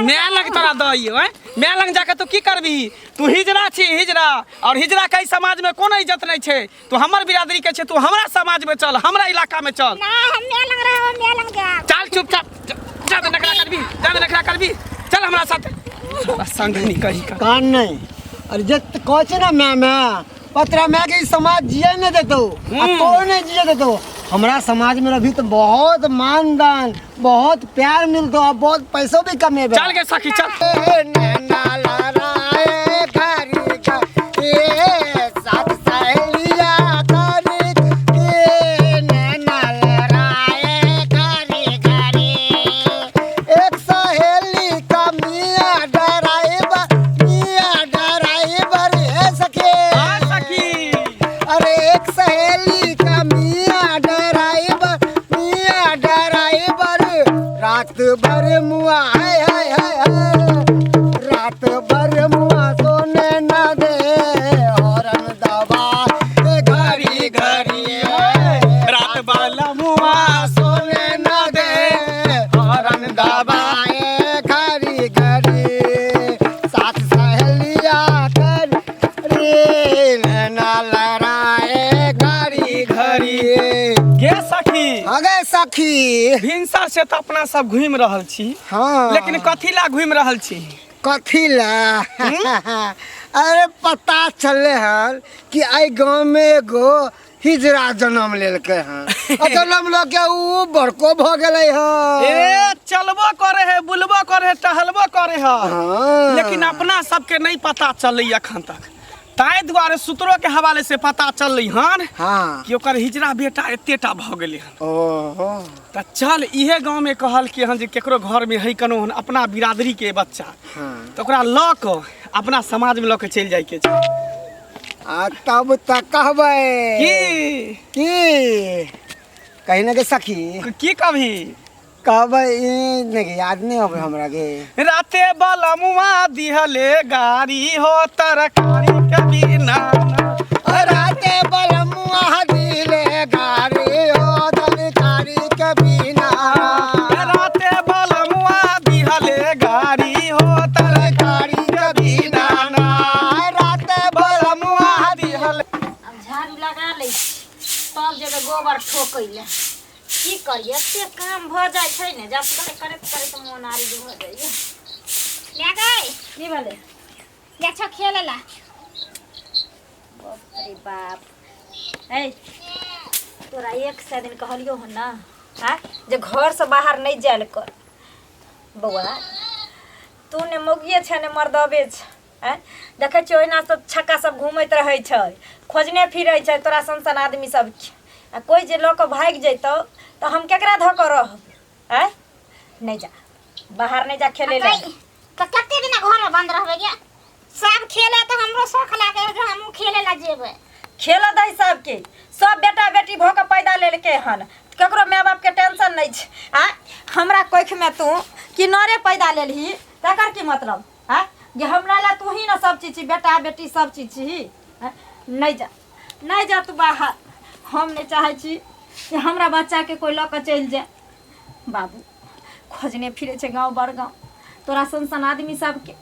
माय लग तोरा दही हैं माय लग जाके तू की करबी तू हिजड़ा छी हिजड़ा और हिजड़ा के समाज में कोनो इज्जत नहीं छे तू हमर बिरादरी के छे तू हमरा समाज में चल हमरा इलाका में चल ना हम माय लग रहे हम माय लग जाब चल चुपचाप ज्यादा नखरा करबी ज्यादा नखरा करबी चल हमरा साथ साला संग नहीं कही का कान नहीं अरे जे कहै छै ने माय माय पतरा माय के ई समाज जिए नहीं देतो आ तो नहीं जिए देतो हमरा समाज में अभी तो बहुत मानदान बहुत प्यार मिलतो आ बहुत पैसो भी कमेबे चल गे सखी चल ए, नैना लड़ाए घरी का, ए, साथ सहेलिया करी, ए, नैना लड़ाए घरी घरी। एक सहेली का मियाँ डराइबर हे सखे हाँ सखी अरे एक सहेली का मियाँ डराइबर रात भर मुआ हाय हाय हाय हाय रात भर मुआ सोने न दे हॉर्न दबा ए घड़ी घड़ी ए, रात वाला मुआ सोने न दे हॉर्न दबाए घड़ी घड़ी साथ सहेलिया कर रे नैना लड़ाए घड़ी घड़ी गे सखी अगे सखी भिनसर से तऽ अपना सब घूमि रहल छी हाँ लेकिन कथी ला घूमि रहल छी कथी ला अरे पता चले हन कि एहि गाँव में एगो हिजड़ा जन्म लेलकै हन आ जन्म लऽ के उ बड़को भऽ गेलै हन ए चलबो करे है बुलबो करे है टहलबो करे है हाँ। लेकिन अपना सबके नहीं पता चललै अखन तक ताहि दुआरे सूत्रो के हवाले से पता चललै हन हाँ कि ओकर हिजड़ा बेटा एतेटा भऽ गेलै हन ओहो तऽ चल इहे गाँव में कहल कि हन जे केकरो घर में है कनो हन अपना बिरादरी के बच्चा हाँ तऽ ओकरा लऽ कऽ अपना समाज में लऽ कऽ चलि जाइके छै आ तब तऽ कहबै की की कही ने के सखी की कभी कहबै ई नहि याद नहि अबै हमरा के राते बलमुआ दिहले गाड़ी हो तरकारी के बिना राते बलमुआ दिले गाड़ी हो तरकारी के बिना राते बलमुआ दिहले गाड़ी हो तरकारी के बिना राते बलमुआ दिहले अब झाड़ू लगा लै छी तब जेबै गोबर ठोकै लए की करियै एते काम भऽ जाइ छै ने जब करैत करैत मोन आरिज भऽ जाइए ले गई की भेलै ले छो खेले ला बाप रे बाप ऐ तोरा एक सए दिन कहलियौ हन ना आँय जे घरसँ बाहर नहि जायल कर बौआ तू ने मौगिए छै ने मर्दबे छै आँय देखै छियै ओहिना सब छक्का सब घूमैत रहै छै खोजने फिरै छै तोरा सन सन आदमी सबके आ कोइ जे लऽ कऽ भागि जैतौ तऽ हम केकरा धऽ कऽ रहब आँय नहि जा बाहर नहि जा खेलै लए तऽ कते दिना घर में बंद रहबै गे सब खेले तऽ हमरो शौख लागे जे हमहूँ खेले ला जेबै खेलऽ दही सबके सब बेटा बेटी भऽ कऽ पैदा लेलकै हन ककरो माय बापके टेंशन नहि छै आँय हमरा कोखिमे तू किन्नरे पैदा लेलही तकर की मतलब आँय जे हमरा लए तू ही ने सब चीज छी बेटा बेटी सब चीज छी आँय? नहि जा नहि जा तू बाहर हम नहि चाहै छी जे हमरा बच्चाके कोइ लऽ कऽ चलि जाय बाबू खोजने फिरै छै गाँव बड़ गाँव तोरा सन सन आदमी सबके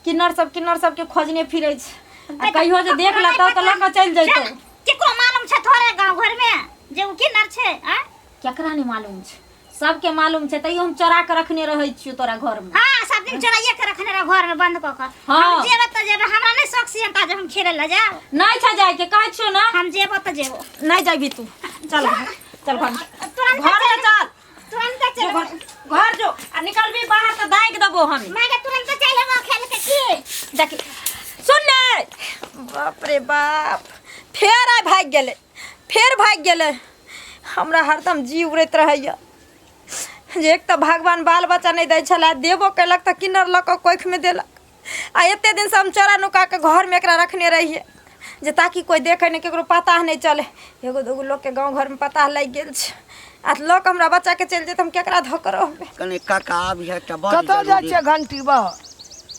किन्नर सब किन्नर सबके खोजने फिरै छै आ कहियो जे देख लेतौ तऽ लऽ कऽ चलि जैतौ केकरो मालूम छै थोड़े गाँव घर में जे उ किन्नर छै आँय केकरा नहि मालूम छै सबके मालूम छै तैयो हम चोरा के रखने रहै छियौ तोरा घर में हाँ सब दिन चोराइए के रखने रह घर में बंद कऽ कऽ हाँ। हम जेबै तऽ जेबै हमरा नहि शौक सियनता जे हम खेले लए जायब नहि छै जाय के कहै छियौ ने हम जेबो तऽ जेबो नहि जाबी तू चल घर चल घर तुरंत घर में चल तुरंत जो चल घर घर जो आ निकलबी बाहर तऽ दागि देबो हम माय तुरंत चलि एबो खेल के की देखी सुन ने बाप रे बाप फेर आइ भागि गेलै फेर भागि गेलै हमरा हरदम जी उड़ैत रहैए जे एक तऽ भगवान बाल बच्चा नहि दै छलै देबो केलक तऽ किन्नर लऽ कऽ कोखिमे देलक आ एते दिनसँ हम चोरा नुका कऽ घरमे एकरा रखने रहियै जे ताकि कोइ देखै नहि ककरो पता नहि चलै एगो दूगो लोकके गाँव घरमे पता लागि गेल छै आ लऽ कऽ हमरा बच्चाके चलि जेतै हम केकरा धऽ कऽ रहबै कने काका आबि एकटा बड़ कतऽ जाइ जरूरी छियै घंटी बह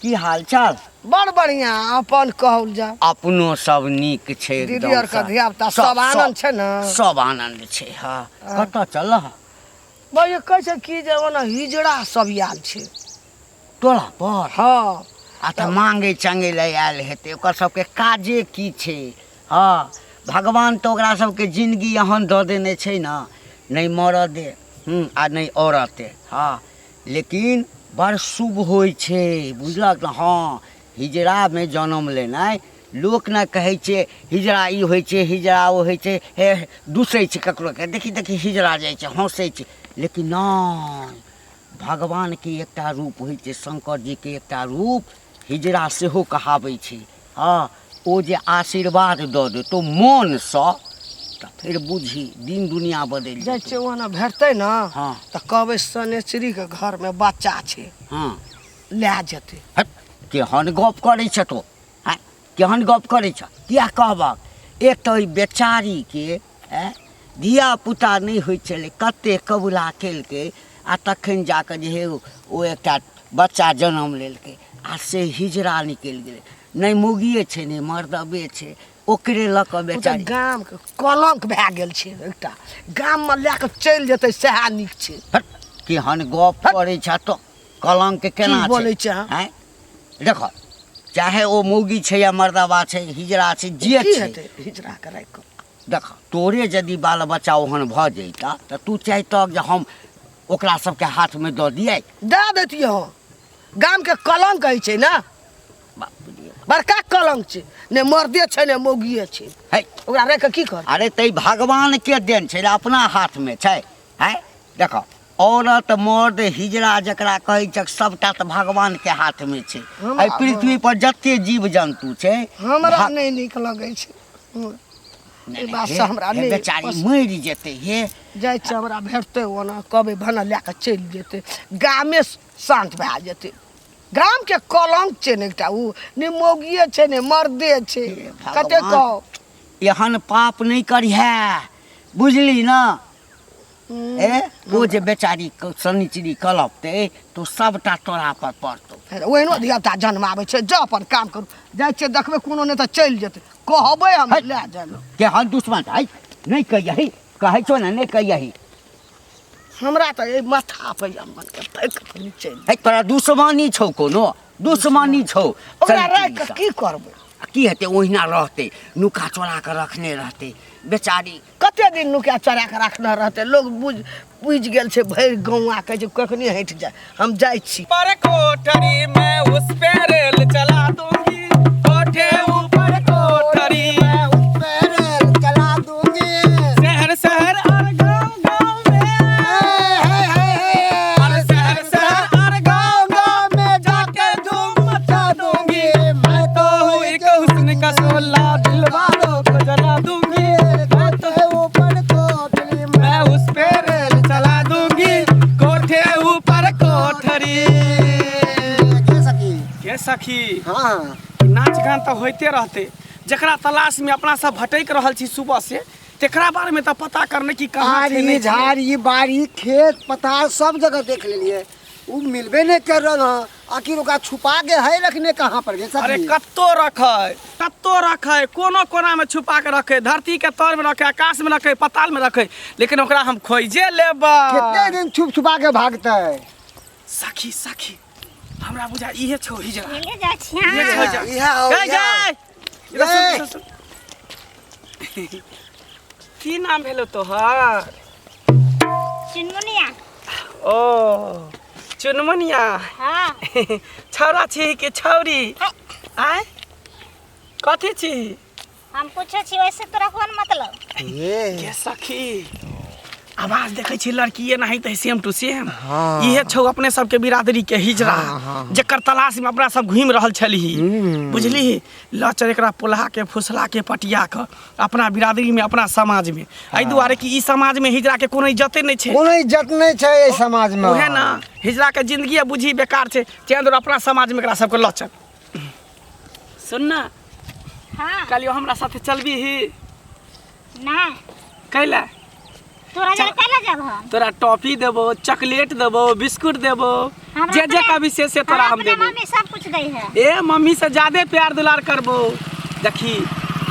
की हाल चाल बड़ बढ़िया अपन कहल जा अपनो सब नीक छै दीदी एकदम आर के सँ। धिया पुता सब आनन्द छै ने? सब आनन्द छै हँ कतऽ चलह भाई कहै छै की जे ओना हिजड़ा सब आयल छै टोला पर? हँ। आ तऽ मांगे चांगे लए आयल हेतै। ओकर सबके काजे की छै? हँ, भगवान तऽ ओकरा सबके जिंदगी एहन दऽ देने छै ने, नहि मरऽ दे आ नहि औरते। हँ, लेकिन बड़ शुभ होइ छै, बुझलक ने? हँ, हिजरामे जनम लेनाइ, लोक ने कहै छै हिजरा ई होइ छै, हिजरा ओ होइ छै, हे दुसै छै ककरोके, देखी देखी हिजरा जाइ छै, हँसै छै। लेकिन नहि, भगवानके एकटा रूप होइ छै, शङ्कर जीके एकटा रूप हिजरा सेहो कहाबै छै। हँ, ओ जे आशीर्वाद दऽ देतौ मोनसँ तऽ फेर बुझी दिन दुनिया बदलि जाइ जेतौ। छै, ओना भेटतै ने? हँ। तऽ कहबै शनेचरीके घरमे बच्चा छै। हँ। लए जेतै। हट, केहन गप करै छ तो? आँय, केहन गप करै छ? किया कहबक? एक तऽ ओहि बेचारीके आँय धियापुता नहि होइ छलै, कते कबुला केलकै आ तखन जाकऽ जे हे ओ एकटा बच्चा जनम लेलकै आ से हिजरा निकलि गेलै। नहि मौगिए छै, नहि मर्दबे छै, ओकरे लऽ कऽ ओ तऽ बेचारी गामके कलंक भए गेल छै एकटा। गाममे लए कऽ चलि जेतै सएह नीक छै। हट, केहन गप करै छ तो? कलंक केना की छै? बोलै छै अहाँ? आँय, देख, चाहे ओ मौगी छै या मर्दबा छै, हिजरा छै, जे की छै, हेतै हिजरा के राखि कऽ? देख, तोरे यदि बाल बच्चा ओहन भऽ जैता तऽ तू चाहितक जे हम ओकरा सबके हाथमे दऽ दियै? दए दैतियै। हँ, गामके कलंक होइ छै ने। बाप रे, बड़का कलंक छै। ने मर्दे छै ने मौगिए छै। है, ओकरा राखि कऽ की कर? अरे तै भगवानके देन छै ने, अपना हाथमे छै। है देख, औरत मर्द हिजरा जकरा कहै छै, सबटा तऽ भगवानके हाथमे छै। हमरा एहि पृथ्वी पर जते जीव जन्तु छै। हमरा नहि नीक लगै छै। नहि, ई बात हे, से हमरा हे नहि बेचारी पसन्द। मरि जेतै हे। जाइ छै, हमरा भेटतै ओना कहबै भने लए कऽ चलि जेतै, गामे शान्त भए जेतै। गामके कलंक छै ने एकटा ओ, ने मौगिए छै ने मर्दे छै। हे कते भगवान। कहू, एहन पाप नहि करिहे, बुझली ने? ए ओ जे बेचारी शनिचरी कलपतै तो सबटा तोरा पर पड़तौ। फेर ओहिनो धियापुता जन्माबै छै। जाउ, अपन काम करू। जाइ छियै, देखबै कोनो नहि तऽ चलि जेतै, कहबै हम है। लए जाय लए। केहन दुश्मन है, नहि कहियही, कहै छौ ने, नहि कहियही। हमरा तऽ एहि माथा पर मनके फेक कऽ चलि। है, तोरा दुश्मनी छौ, कोनो दुश्मनी छौ ओकरा राखि शनिचरीसँ। कऽ की करबै? आ की हेतै? ओहिना रहतै, नुका चोरा कऽ रखने रहतै बेचारी। कते दिन नुका चोरा कऽ रखने रहतै? लोग बुझ बुझि गेल छै, भरि गौआ कहै छै कखनी हटि जाय। हम जाइ छी। पर कोठरी मैं उस पे रेल चला दूंगी, कोठे ऊपर कोठरी मैं उस पे रेल चला दूंगी, शहर शहर और गांव गांव में, हे, हे, हे, और शहर शहर और गांव गाँव में जाके धूम मचा दूंगी। मैं तो हूँ एक हुस्न का शोला, दिल वालों को जला दूंगी। मैं तो कोठे ऊपर कोठरी मैं उस पे रेल चला दूंगी, कोठे ऊपर कोठरी। के सखी? के सखी? हाँ। नाच गान तऽ होइते रहते। जकरा तलाश में अपना सब भटकि रहल छी सुबह से, तेकरा बारे में तऽ पता करने की कहाँ छै, आरी नहि छै। झाड़ी बाड़ी खेत पथार सब जगह देख लेलिए, उ मिलबे नहीं कर रहा हँ। आखिर ओकरा छुपा के है रखने कहाँ पर गे अरे सखी? कत्तो रखै, कत्तो रखै, कोनो कोना में छुपा के रखै, धरती के तर में रखै, आकाश में रखै, पताल में रखै, लेकिन ओकरा हम खोजे लेबै। कितने दिन छुप छुपा के भागते? सखी, सखी, हमरा बुझा इहे छौ हिजरा। ले जाइ छी। इहे छौ हिजरा। इहे हौ, गई इहे हौ। गई, इधर सुन, ए। इधर सुन। की नाम भेलो तोहर? चुनमुनिया। ओ चुनमुनिया? हाँ। छौड़ा छी कि छौरी? आय, कथी छी? हम पूछै छी वैसे तोरा कोन मतलब? ये के सखी, आवाज देखै छी लड़की नहीं तऽ सेम टू सेम। हाँ। इहे छौ अपने सबके बिरादरी के हिजरा, जेकर तलाश में अपना सब घूमि रहल छलही, बुझली? ल चल, एकरा पोल्हा के फुसला के पटिया के अपना बिरादरी में, अपना समाज में। एहि दुआरे कि ई समाज में हिजरा के कोनो इज्जते नहि छै। कोनो इज्जत नहीं छै एहि समाज में। उहे ना, हिजरा के जिंदगी बुझी बेकार छै। तें दुआरे अपना समाज में एकरा सबके ल चल। सुन ना। हाँ। कहलियो हमरा साथे चलबी ही? ना। कैला? तोरा जरे कैला जब हम? तोरा टॉफी देबो, चॉकलेट देबो, बिस्कुट देबो, हमरा जे जे अपने- कहबी से से तोरा हमरा हम अपने देबो। मम्मी सब कुछ दै है। ए, मम्मी से ज्यादे प्यार दुलार करबो। देखी,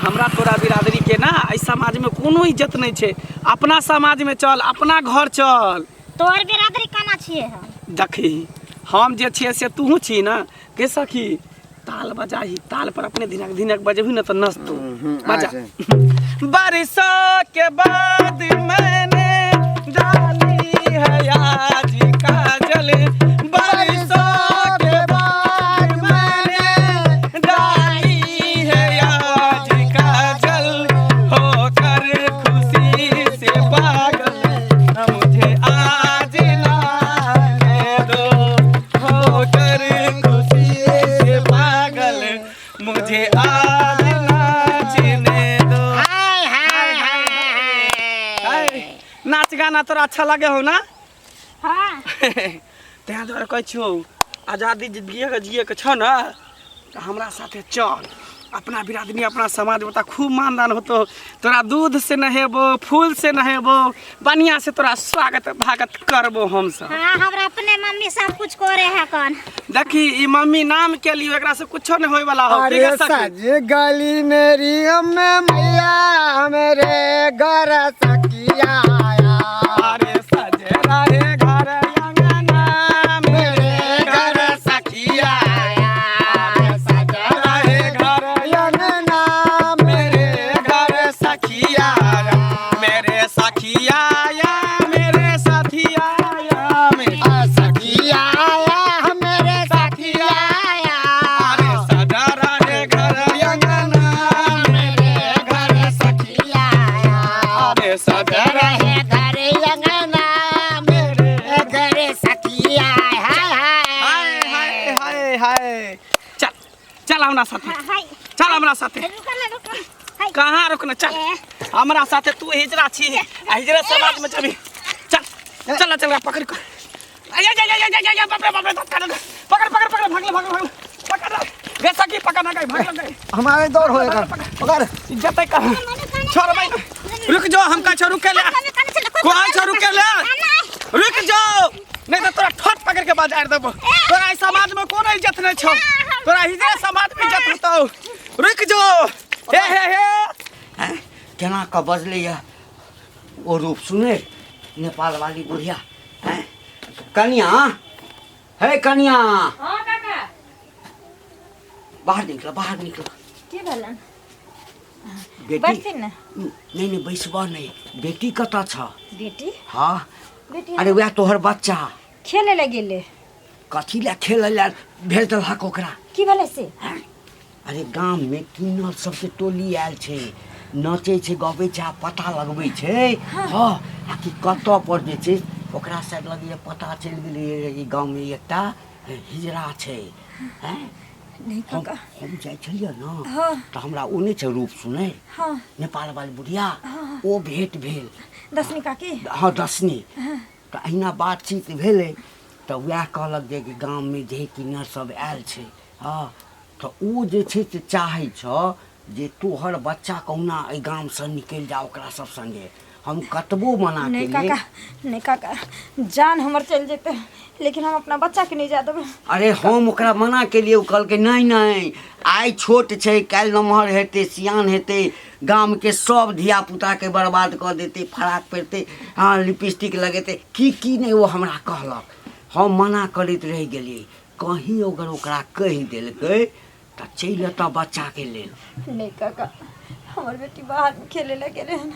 हमरा तोरा बिरादरी के ना एहि समाज में कोनो इज्जत नहीं छै। अपना समाज में चल, अपना घर चल। तोहर बिरादरी केना छियै हम? देखी, हम जे छियै से तूहू छी ना के सखी ताल बजाही ताल पर अपने धिनक धिनक बजेबही ना तऽ नचतौ बजा बारिशों के बाद मैंने डाली है आज काजल बारिशों के बाद मैंने डाली है आज काजल होकर खुशी से पागल मुझे आज नाचने दो होकर खुशी से पागल मुझे आज नाचने दो हाय हाय हाय हाय, नाच गाना तोरा अच्छा लगे हो ना हाँ तैं दुआरे कहै छियौ आजादी जिए जिए के छौ ने तऽ हमरा साथे चल अपना बिरादरी अपना समाज में तऽ खूब मानदान होतो तोरा दूध से नहेबो फूल से नहेबो बढ़िया से तोरा स्वागत भागत करबो हमसब हाँ हमरा अपने मम्मी सब कुछ करे है कौन देखी ई मम्मी नाम के लिए एकरा से कुछो नहीं होय वाला हो अरे ठीक है सखी? सज गली मेरी अम्मे मैया मेरे घर सखिया आया अरे सजे रहे घर अंगना मेरे घर सखिया अरे सजे रहे घर अंगना मेरे घर सखिया मेरे सखिया या मेरे साथिया या मेरे सखिया आया मेरे सखिया आया अरे सजा रहे घर अंगना मेरे घर सखिया आया अरे सजा रहे रहे घर अंगना मेरे घर सखिया हाय हाय हाय हाय हाय हाय चल चल हमरा साथे हाय चल हमरा साथे रुको ना रुको हाय कहाँ रुकना चल हमरा साथे तू हिजरा छी आ हिजरा समाज में चली चल चल चल पकड़ कर अय अय अय अय अय बाप रे बाप रे धक्का दे पकड़ पकड़ पकड़ भाग ले भाग ले भाग ले पकड़ ले गे सखी पकड़ ना गई भाग ले गई हमारे दौड़ होएगा पकड़ इज्जत है कहाँ छोड़ भाई रुक जाओ हम का छोड़ रुके ले कोई छोड़ रुके ले रुक जाओ नहीं तो तोरा ठोट पकड़ के बाजार देबो तोरा इस समाज में कोनो इज्जत नहीं छौ तोरा हिजरा समाज में इज्जत होतौ रुक जाओ हे हे हे हैं? केना कऽ बजलैए ओ रूप सुने नेपाल वाली बुढ़िया हैं? कनिया हे कनिया हाँ काका बाहर निकल बाहर निकल की भेलन बेटी बैठथिन ने नहीं नहीं बैसबह नहीं बेटी कतऽ छ बेटी हाँ बेटी अरे वएह तोहर बच्चा खेले लए गेलै कथी लए खेलै लए भेज देलहक ओकरा की भेलै से अरे गाममे किन्नर सबके टोली आयल छै नचै छै गबै छै आ पता लगबै छै हँ आ कि कतऽ पर जे छै ओकरा शायद लगैए पता चलि गेलै ई गाममे एकटा हिजरा छै आँय नहीं हम काका हम जाइ छलियै ने हाँ। तऽ हमरा ओ नहि छै रूप सुनै हाँ नेपाल वाली बुढ़िया ओ भेंट भेल दसनी काकी हँ दसनी तऽ अहिना बातचीत भेलै तऽ वएह कहलक जे कि गाममे जे किन्नर सब आयल छै हँ तऽ ओ जे छै से चाहै छऽ जे तोहर बच्चा कहुना एहि गामसँ निकलि जा ओकरा सब सङ्गे हम कतबो मना नहीं केलियै काका नहीं काका जान हमर चलि जेतै लेकिन हम अपना बच्चा के नहीं जा देबै अरे हम ओकरा मना केलियै ओ कहलकै नहि नहि आइ छोट छै काल्हि नमहर हेतै सियान हेतै गामके सब धियापुताके बर्बाद कऽ देतै फराक पहिरतै हँ लिपस्टिक लगेतै की की नहि ओ हमरा कहलक हम मना करैत रहि गेलियै कहीं अगर ओकरा कहि देलकै तऽ चलि एतऽ बच्चाके लेल नहीं काका हमर बेटी बाहर में खेले लए गेलै हन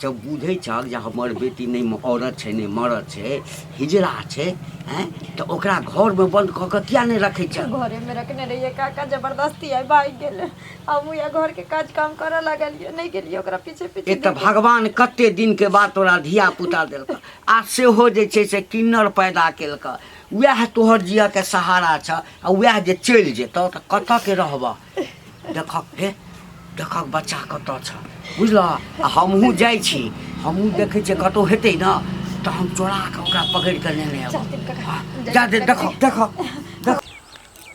जब बुझै छहक जे हमर बेटी नहि औरत छै नहि मरद छै हिजड़ा छै आँय तऽ ओकरा घरमे बन्द कऽ कऽ किया नहि रखै छह घरे में रखने रहिए काका जबरदस्ती आइ भागि गेलै हमहूँ या घर के काज काम करऽ लगलियै नहि गेलियै ओकरा पीछे पीछे एक तऽ भगवान कते दिनके बाद तोरा धिया पुता देलक आ सेहो जे छै से किन्नर पैदा केलक वएह तोहर जियऽके सहारा छह आ वएह जे चलि जेतौ तऽ कतऽके रहबह देखक हे देखक बच्चा कतऽ छह बुझलह आ हमहूँ जाइ छी हमहूँ देखै छियै कतहु हेतै ने तऽ हम चोरा कऽ ओकरा पकड़ि कऽ लेने अयबै जा दे देखऽ देखऽ देखऽ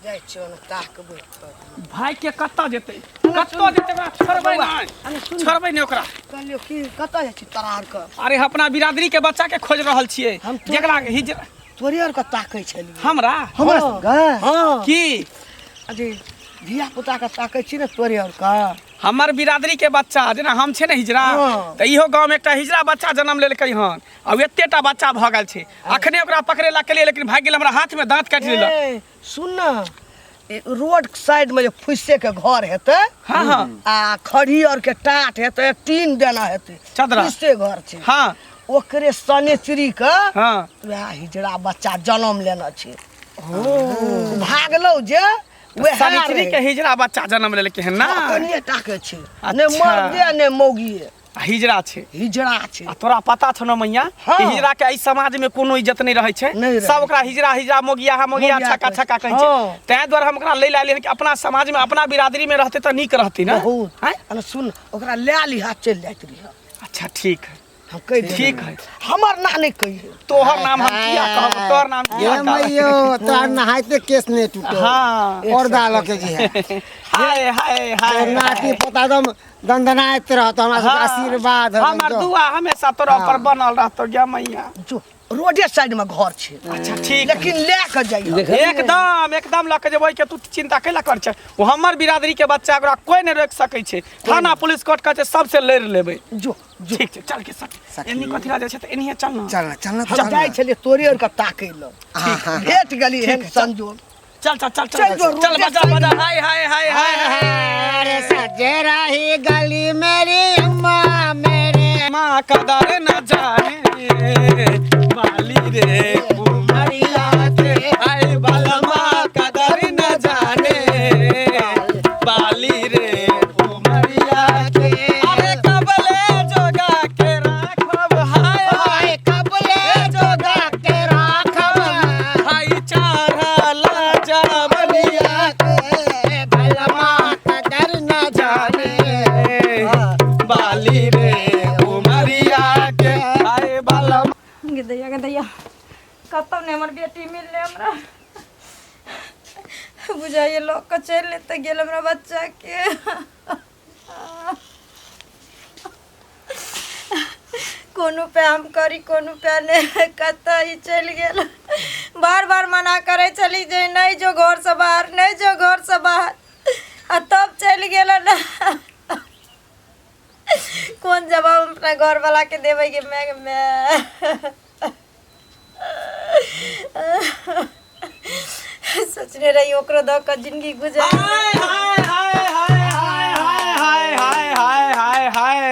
जाइ छियौ ने ताकबै तऽ। भाई के कतऽ जेतै कतऽ जेतै ओकरा छोड़बै नहि छोड़बै नहि ओकरा कहलियौ की कतऽ जाइ छी तरार कऽ अरे अपना बिरादरी के बच्चा के खोज रहल छियै हम तो- जेकरा हिज तोरे आर के ताकै छलियै हमरा हमरा सबके हँ की अरे धिया पुता के ताकै छी ने तोरे आर के हमर बिरादरी के बच्चा जेना हम छै ने हिजड़ा हाँ। तऽ इहो गाँव में एकटा हिजड़ा बच्चा जन्म लेलकै हन आ एतेटा बच्चा भऽ गेल छै अखने ओकरा पकड़े ला केलियै लेकिन भागि गेल हमरा हाथ में दाँत काटि लेलक ए, सुन न ई रोड साइड में जे फुस्से के घर हेतै हाँ हाँ आ खड़ी और के टाट हेतै टीन देना हेतै चदरा। फुस्से घर छै हाँ ओकरे सनेचरी के हाँ वएह हिजड़ा बच्चा जन्म लेने छै भागलौ जे वएह सनिचरी के हिजड़ा बच्चा जन्म लेलकै हन ना कनिए टाके छै ने अच्छा। मर्दे ने मौगिए आ हिजड़ा छै हिजड़ा छै आ तोरा पता छौ ने मैया हाँ। कि हिजड़ा के एहि समाज में कोनो इज्जत नहीं रहै छै नहि रहै सब ओकरा हिजड़ा हिजड़ा मोगिया हा मोगिया मोगिया छक्का कहै छक्का छै। कहै छै हाँ। ताहि दुआरे हम ओकरा लै लए एलियै हन कि अपना समाज में अपना बिरादरी में रहतै तऽ नीक रहतै ने बहुत आँय? अरे सुन ओकरा लए लिहा चलि जाइत रहिह अच्छा ठीक है हम कहि देबै। ठीक है। हमर ना नहीं कहिए तोहर नाम हम किया कहब तोहर नाम किया ये कहब मैयो तोहर नहाइते केस नहीं टूटो हाँ पर्दा लके जी है हाय हाय हाय तोहर नाती पोता एकदम दंदनाइत रहत हमरा सबके आशीर्वाद हौ हमर दुआ हमेशा तोरा पर बनल रहतो गे मैया जो रोडे साइड में घर छै अच्छा ठीक लेकिन लए के जाइए एकदम एकदम लऽ के जेबै के तू चिंता कैला कर छै ओ हमर बिरादरी के बच्चा ओकरा कोई नहि रोकि सकै छै थाना पुलिस कोर्ट कहै छै सबसे लड़ि लेबै जो जो ठीक छै चल के सखी एनी कथी ला जाइ छै तऽ एनिहे चल ना चल ना चल ना हम जाइ छलियै तोरे आर के ताकै लए भेट गेली एहन संजोग चल चल चल चल चल जो, चल रोडे बजा साइड बजा हाय हाय हाय हाय हाय अरे सजे रही गली मेरी अम्मा मेरे माँ कदर न जाने बाली रे कुमरिया के आए बालमा कदर न जाने बाली रे कुमरिया के अरे कबले जोगा के राखब हाय हाय कबले जोगा के राखब हाय चारा जाबनिया के भलमा कदर न जाने बाली रे कुमरिया के आए बालमा गे दैया गे दैया कतौ नहि हमर बेटी मिललै हमरा बुझाइए लऽ कऽ चलि लेते गेल हमरा बच्चाके कोनो उपाय हम करी कोनो उपाय नहि कतऽ ई चलि गेल बार बार मना करै छली जे नहि जो घरसँ बाहर नहि जो घरसँ बाहर आ तब चलि गेल कोन जवाब हम अपना घरवलाके देबै गे माय गे माय सोचने रही ओकरो दऽ कऽ जिंदगी गुजर हाय हाय हाय हाय हाय हाय हाय हाय हाय हाय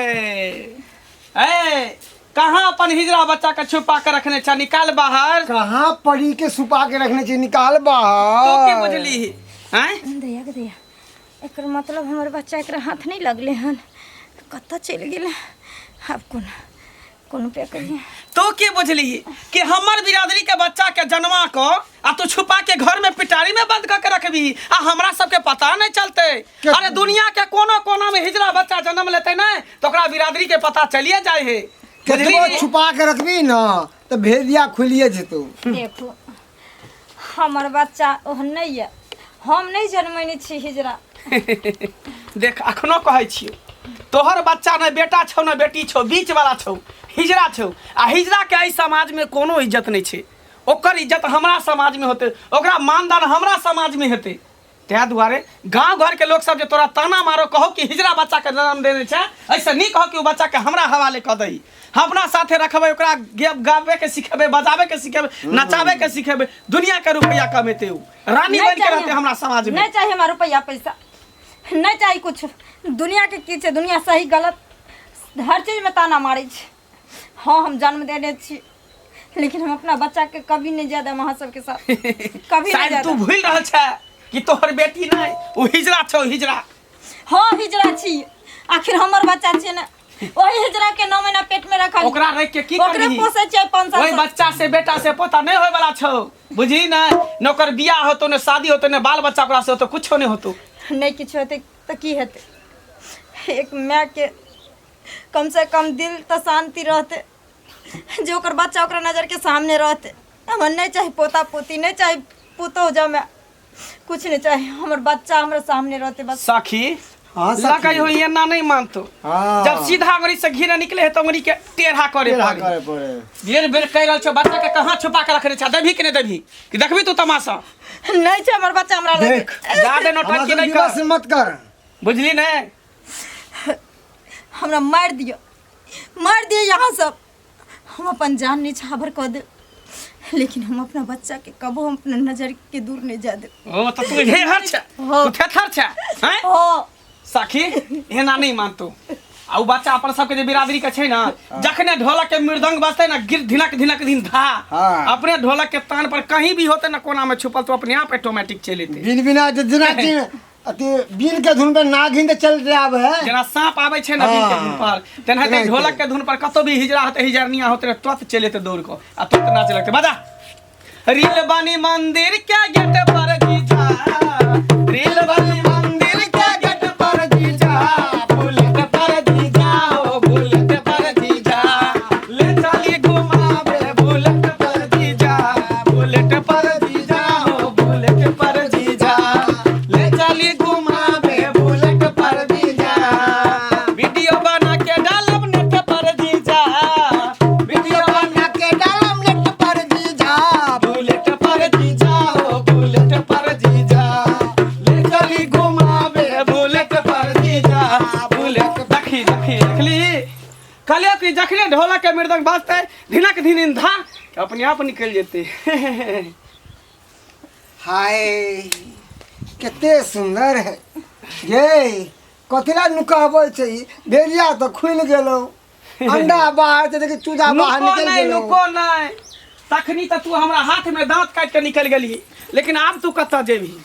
ए कहाँ अपन हिजरा बच्चा के छुपा के रखने छ निकाल बाहर कहाँ पड़ी के छुपा के रखने छी निकाल बाहर तो के बुझली हैं दैया के दैया एकर मतलब हमर बच्चा एकरा हाथ नहि लगलै हन कतऽ चलि गेलै आब कोन कोन उपाय करिए तो के बुझली कि हमर बिरादरी के बच्चा के जन्मा को आ तू छुपा के घर में पिटारी में बंद करके रखबी आ हमरा सबके पता नहीं चलते अरे दुनिया के कोनो कोना में हिजरा बच्चा जन्म लेते ना तो ओकरा बिरादरी के पता चलिए जाए है कतबो बुझली छुपा के रखबी ना तो भेदिया खुलिए जेतौ देखू हमर बच्चा ओहन नहि यऽ हम नहि जन्मैने छी हिजरा देख अखनो कहै छियौ तोहर बच्चा ने बेटा छौ ने बेटी छौ बीच वाला छौ हिजरा छौ आ हिजरा के एहि समाज में कोनो इज्जत नहीं छै ओकर इज्जत हमरा समाज में होतै ओकरा मानदान हमरा समाज में हेतै ताहि दुआरे गाँव घरके लोक सब जे तोरा ताना मारो कहो कि हिजरा बच्चाके जन्म देने छै एहिसँ नीक हो कि ओ बच्चाके हमरा हवाले कऽ दही हम अपना साथे रखबै ओकरा गाबैके सिखेबै बजाबैके सिखेबै नचाबैके सिखेबै दुनियाके रुपैआ कमेतै ओ रानी नहीं बनि के चाहिए। रहतै हमरा समाज में नहीं चाहिए हमारा रुपया पैसा नहीं चाहिए कुछ दुनिया के की छै दुनिया सही गलत हर चीज में ताना मारै छै हाँ हम जन्म देने छी लेकिन हम अपना बच्चा के कभी नहीं जाय देब अहाँ सबके साथ कभी नहीं शायद जाय तू देब भूलि रहल छै कि तोहर बेटी नहि ओ हिजरा छौ हिजरा हाँ हिजरा छी आखिर हमर बच्चा छै ने वही हिजरा के 9 महीना पेट में रखल ओकरा रख के की ओकरे करबिही पोसै छियै 5 साल ओहि से। बच्चा से बेटा से पोता नहीं होय वाला छौ बुझही ने ने ओकर बियाह होतो ने शादी होतो ने बाल बच्चा ओकरा से होतो कुछो नहीं होतो नहीं किछु हेतै तऽ की हेतै एक माय के कम से कम दिल तऽ शांति रहतै जे ओकर बच्चा ओकरा नजर के सामने रहतै हमरा नहीं चाही पोता पोती नहीं चाही पुतोह जमाय कुछ नहीं चाही हमर बच्चा हमरा सामने रहते बस सखी हाँ, सखी। लगे हो एना नहीं मानतो हाँ। जब सीधा अंगुरी से घी निकले है तो अंगुरी के टेढ़ा करे टेढ़ा पड़े करे पड़े बेर बेर कहि रहल छौ बच्चा के कहाँ छुपा के रखने छा देबही कि नहीं देबही कि देखबी तू तमाशा नहीं छै हमर बच्चा हमरा लगे देख जादे हमरा नौटंकी से नहीं विवाह कर से मत कर बुझली नहीं हमरा मारि दिअ, मारि दिअ यहाँ सब, हम अपन जान निछावर कऽ देब, लेकिन हम अपना बच्चा के कबो हम अपना नजर के दूर नहीं जा देब। ओ तऽ तू हेहर छै, हो। तू थेथर छै हैं? हो। सखी, एना नहीं मानतो। आ उ बच्चा अपन सबके जे बिरादरी के छै ना, जखने ढोलक के मृदंग बजतै ना, गिर धिनक धिनक धिन धा, हाँ। अपने ढोलक के तान पर कहीं भी होते ना कोना में छुपल, तो अपने आप ऑटोमेटिक चलि एतै। बिन बिना जे जेना कि अथी बिन के धुन पे नागिन के चल आबे है। जेना सांप आबै छै ना बिन के धुन पर, तेनाहिते तेनाहिते। ढोलक के धुन पर कतौ भी हिजड़ा होतै, हिजड़निया होतै, तुरंत चलि एतै दौड़ कऽ आ तुरंत नाचे लगतै। बजा रील बनी मंदिर के गेट पर जीजा, रील बनी मंदिर के गेट पर जीजा, बुलेट पर जीजा, ओ बुलेट पर जीजा, ले चली घुमावे बुलेट पर जीजा, बुलेट पर जीजा, ओ बुलेट पर जीजा, ले चली घुमावे बुलेट पर जीजा, वीडियो बना के डालब नेट पर जीजा, वीडियो बना के डालम नेट पर जीजा, बुलेट पर जीजा, ओ बुलेट पर जीजा, ले चली घुमावे बुलेट पर जीजा, बुलेट। देखी देखी देखली, कहलियो कि जखने ढोलक के मृदंग बाजतै, धिनक धिन धा अपने आप निकलि जेतै। हाय कते सुंदर है ये, कथिला नुकाबै छै? भेड़िया तऽ खुलि गेलौ, अंडा बाहर छै, देखी चूजा बाहर नुको निकलि नहि, गेलौ। नुको नहि। तखनी तऽ तू हमरा हाथ में दांत काटि के निकलि गेलही, लेकिन आब तू कतऽ जेबही?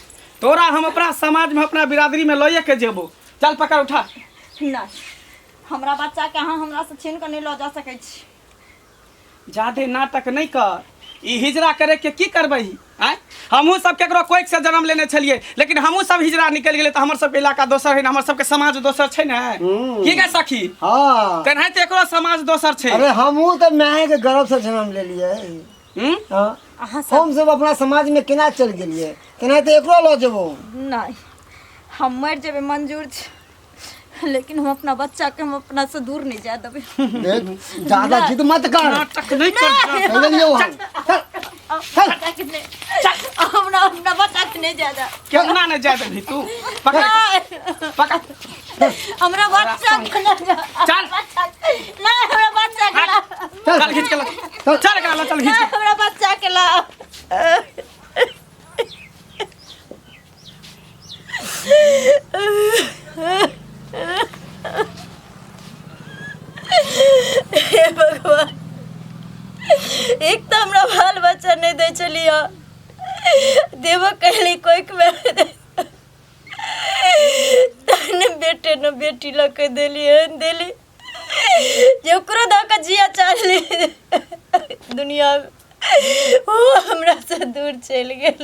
तोरा हम अपना समाज में अपना बिरादरी में लइए के जेबो। चल पकड़ उठा। नहि, हमरा बच्चा के अहाँ हमरा से छीन कऽ नहि लऽ जा सकै छी। जादे नाटक नहि कर। ई हिजड़ा करे के की करबही? आँय, हमहूँ सब केकरो कोइख से जन्म लेने छलियै, लेकिन हमहूँ सब हिजड़ा निकलि गेलै, तऽ हमर सबके इलाका दोसर है ने, हमर सबके समाज दोसर छै ने। की गे सखी? हाँ। तेनाहिते एकरो समाज दोसर छै। अरे हमहूँ तऽ माय के गर्भ से जन्म लेलियै। हम्म? हाँ। अहाँ सब हम सब अपना समाज में केना चलि गेलियै, तेनाहिते एकरो लऽ जेबो। नहि, हम मरि जेबै मंजूर छै, लेकिन हम अपना बच्चा के हम अपना से दूर नहीं जा देबै। देख, ज्यादा जिद मत कर। नाटक नहीं कर। चलि गेलियौ हम। चल चल। हमरा अपना बच्चा के नहीं जा दे। केना नहि जाय देबही तू? पकड़ पकड़। हमरा बच्चा के नहीं जा। चल। नहीं, हमरा बच्चा के ला। चल खींच के ला, चल एकरा ला, चल खींच नहीं, हमरा बच्चा के ला। हे भगवान, एक तऽ हमरा बाल बच्चा नहि दै छलियै, देबो कहली कोइखमे तहने बेटे ने बेटी लऽ कऽ देली, एहन देली जे ओकरो दऽ कऽ जिया चाहली दुनियामे, ओ हमरा से दूर चलि गेल।